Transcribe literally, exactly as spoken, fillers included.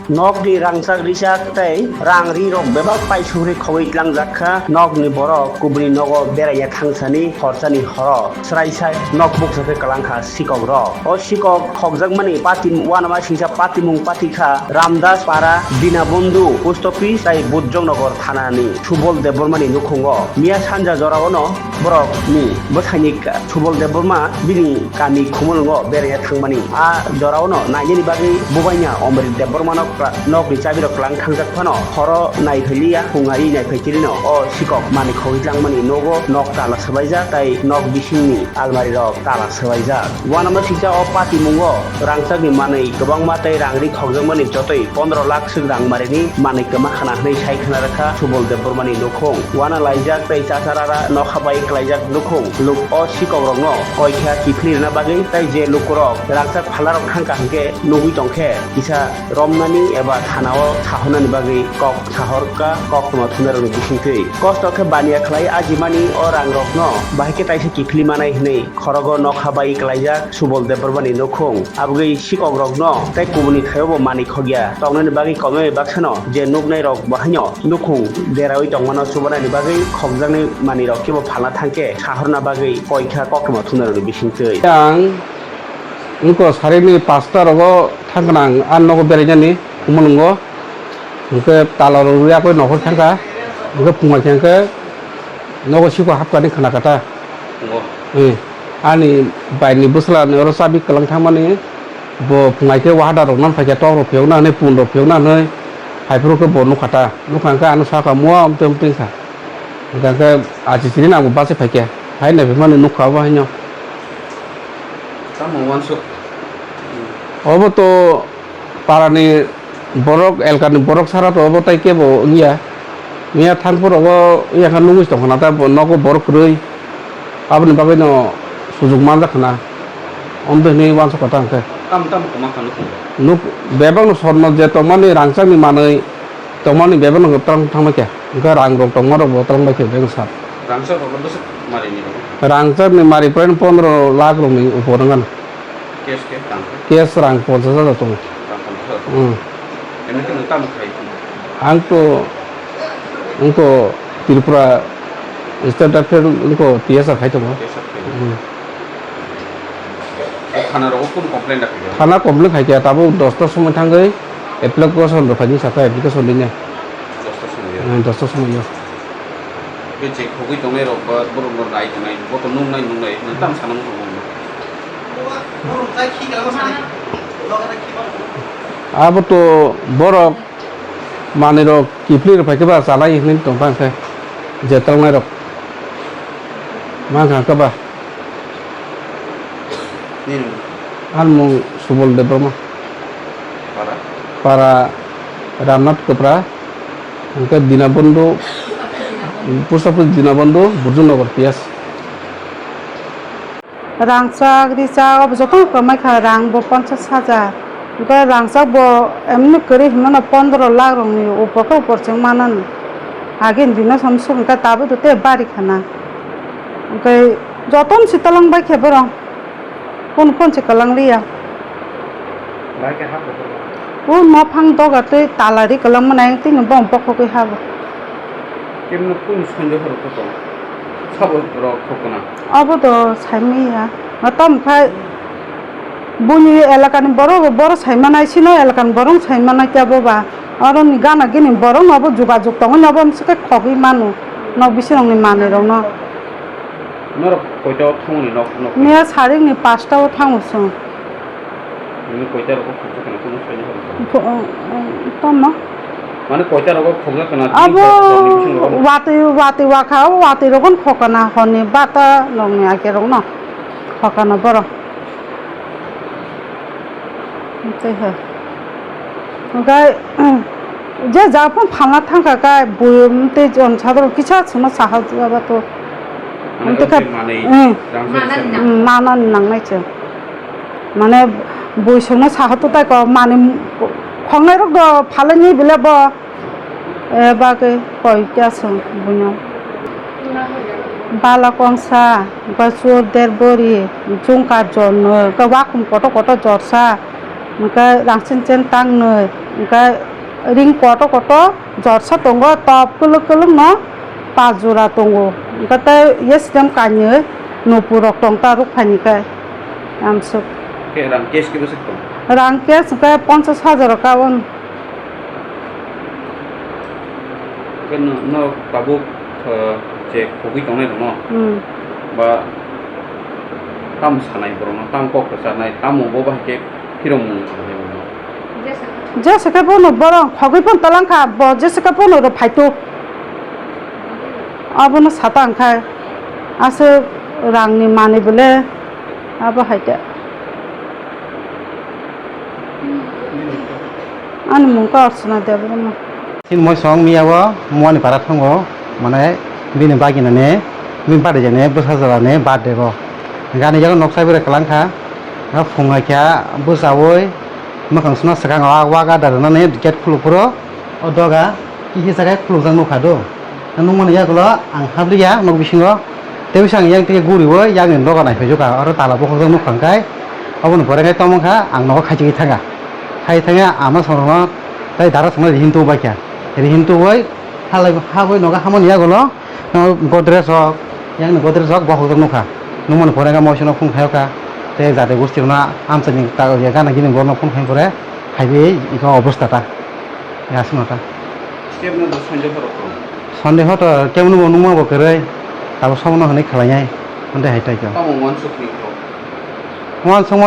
Nokni rangchak richak tei rang ri rok bebak paisugri khogwi tlangjak kha. Nokni borok kubuni nogo beraina thangsani horchani horo sraisai nok bukcha khe kwlang kha sikok rok. O sikok khokjakmani pati uanama singcha patimung pati kha Ramdas Para, Dinabondhu Post Office tei Bujjongnagar thanani Subol Debbarmani nukhungo. Miya sanja jorao no borok ni bwsaini ka-, Subol Debbarma bini kami Khumulwngo beraina thangmani. A jorao no nainani bagwi bubaina Omrit Debbarma no kla-, nok ni chabi rok kwlang thangjak phano horo naiphai liya, phung ari naiphai chiri no o sikok manwi khogwi tlangmani nogo nok tala swbaijak tei nok bisingni almari rok tala swbaijak. Uanama singcha o patimungo rangchakni manwi kwbangma tei rang ri khokjakmani jotoi pondro lakh swk rang marini manwi kwma khana hwnwi sai khna rwkha Subol Debbarmani nukhung. Uana laijak tei chachar ara nokha bai kwlaijak nukhung. Luk o sikokrokno koikha kiphilwi rwna bagwi tei je lukurok rangchak phalarok thangkha hwnkhe nugwi tongkhe kisa romnani eba thanao sahornani bagwi kok sahorkha koktwma thumnairokni bisingtwi. Kosto khe baniya khlai ajimani o rangrokno bahai khe taisa kiphilwi manai hwnwi khorogo nokha bai kwlaijak Subol Debbarmani nukhung. Abogwi sikokrokno tei kubuni thaiobo manwi khokya tongnani bagwi komai baksano je nuknairok bahaino nukhung deraui tongmano chubanani bagwi khokjaknai manwirok kebo phalna thangkhe sahorna bagwi koikha koktwma thumnairokni bisingtwi. Ang wngkha sarini pasta rogo thangkha ang a nogo berainani Khumulwngo. Hwnkhe tala rok rwya khe nokhor thangkha. Hwnkhe phungai khe hwnkhe nogo siko hapkani khna kha ta. Ngo. Eh, ani baini bwsla ni oro chabi kwlang thangmani bo phungai khe wahada rok nan phaikha tok rok phiyok na hinwi pun rok phiyok na hinwi hai phuru khe bo nukha ta. Nukha hwnkhe ano sakha mua amtwi amtwi wngkha. Hwnkhe achi chini nangbo bachai phaikha. Hai naiphimani nukha obo haino. Tamo uansuk. Obo to parani borok, elkani borok sara to obo tai kebo wngya. Miya thangphuru obo yakha nugwi tongkha na ta nogo borok kwrwi. Aboni bagwi no sujuk manjak khna. Omo hinwi uansuk kha ta hwnkhe. Tamo tamo kwma kha nukhung. Nuk bebak no sorno je tongmani rangchakni manwi. Tongmani bebak no twlang thangma khe, hwnkhe rang rok tongma rok bo twlang bai khe bebak sa. Rangchak rok no bwswk mari ni rw? Rangchak ni mari prai pondro lakh rok ni upor wng ano. Cash khe rang khe? Cash rang ponchash hajar tongo. Rang ponchash hajar? Hmm. Emni khe nwng tamo khai? Ang to, ang to Tripura State Rifle wngkha T S R khai tongo. T S R khai. Hmm. O thana rogo kunu complain da khaikha? Thana complain khaikha, tabuk dosta somoi thangwi application rwphaini sakha, application rwina. Dosta somoi o? Hmm, dosta somoi o. Khe je khogwi tongnai rok ba borok no nai tongnai, bo to nung nai nung nai, nang tam sana mung tong. Abo to borok manwi rok kiphilwi rwphai khe ba chanai hinwi tong kha hwnkhe je talnai rok. Mankha khe ba. Nini mung? Ani mung Subol Debbarma. Para? Para Ramnath Kopra, hwnkhe Dinabondhu, post office Dinabondhu, Burjunagar P S. Rangchak, richak, obo jotono kwmai kha, rang bo ponchash hajar. Hwnkhe rangchak bo emni kwrwi hinmano pondro lakh rokni upor khe upor chwng manani. Agini dino samsok hwnkhe tabuk tei bari khana. Hwnkhe jotono se tolong bai khe borok. Kunu kunu se kwlang liya. Bai khe ha kuphur ba? O nophang doga tei tala ri kwlang manai tini bong bokhogwi habo. Kemno kunu sonjo horo kutung? Sabo rok khokna? Obo do saimanya. Matam khai buini elakani borok, borok saimanai, sino elakani borok saimanai kebo ba. Oroni gana gini borok no obo jugajug tongwi no obo amswk khe khogwi mano. Nok bisingni manwi rokno. Norok koita o thangmani nok, nok? Miya saringni pasta o thango chwng. Nini koita rogo khokjak kana kunu saini horo? Tamo? Mane koita rogo khokjak kana? Abo tini hor, horni bisingo rogo? Watwi, watwi wakha, abo watwi rogo khokana horni bata nokni ake rokno khokana borok. Tei hai. Hwnkhe, je ja phano phalna thangkha khe, bui tei jon sadok kisa chwngno saha jaba to. Mane hwnkhe, manwi, hmm, rang manani se. Hmm, manani nangnai se. Mane bui songno saha to tai ko, mani khongnai rok do phalani bile bo, e, bagwi koi kya song buino. Bala kongsa, hwnkhe sur der bori, jungkar jor nwi, hwnkhe wakhum kotor kotor jorsa, hwnkhe rangsen chen tang nwi, Hwnkhe ring koto koto jorsa tongo, top kwlwk kwlwk no pas jora tongo. Hwnkhe tei yestem kainwi nupurok tong ta rwk phaini khe amswk. Khe rang cash khe bwswk tong? Rang cash hwnkhe ponchash hajar o kaon. Khe no, no tabuk, uh, je khogwi tongnai rokno Hmm. ba tam sanai borokno, tam kok rwcharnai, tamo bo bahai khe phirokmung sanai borokno. Jesa khe bono borok khogwi phano talangkha, bo jesa khe bono rw phaitu. Abono sata wngkha, aswk rangni manwi bole abo hai khe. Ani mung khe Archana Debbarma. Chini moisong miya o Muani para thango, mane bini bagina ni, bini bade jani bwsa jora ni birthday bo. Gani jaga nok sai bwrwi kwlang kha, a phung hai kha bwsa oi mwkhang suna swkang o waga da rwnani gate khuluk phuru o doga kisa khe khuluk jak nukha do. Nukmani yagulo ang habliya nok bisingo. Tei bisa ang yang tei guriwi yakni doga naiphaijakha, oro tala bokhokjak nukha hwnkhe, oboni pore khe tamo wngkha ang nogo khaichigwi thangkha. Khai thangya ama songrokno tei dara songno rihintu baikha. Rihintu bai halai habwi nogo hamoni yagulo, no, Godrej rok, yakni Godrej rok bokhokjak nukha. Nukmani pore khe moisono phone khaiyokha. Tei jate gustirokno amchaini ta-, gana gini borokno phone khai pore khaiwi iko obostha ta. Aswkno ta. Kebno do Sunday horo kho. Sunday horo kebno bo nungma bo kwrwi. Tabuk somono hwnwi khwlainai. Hwnde hai tai khe. Tamo uansuk ni kho. Uansuk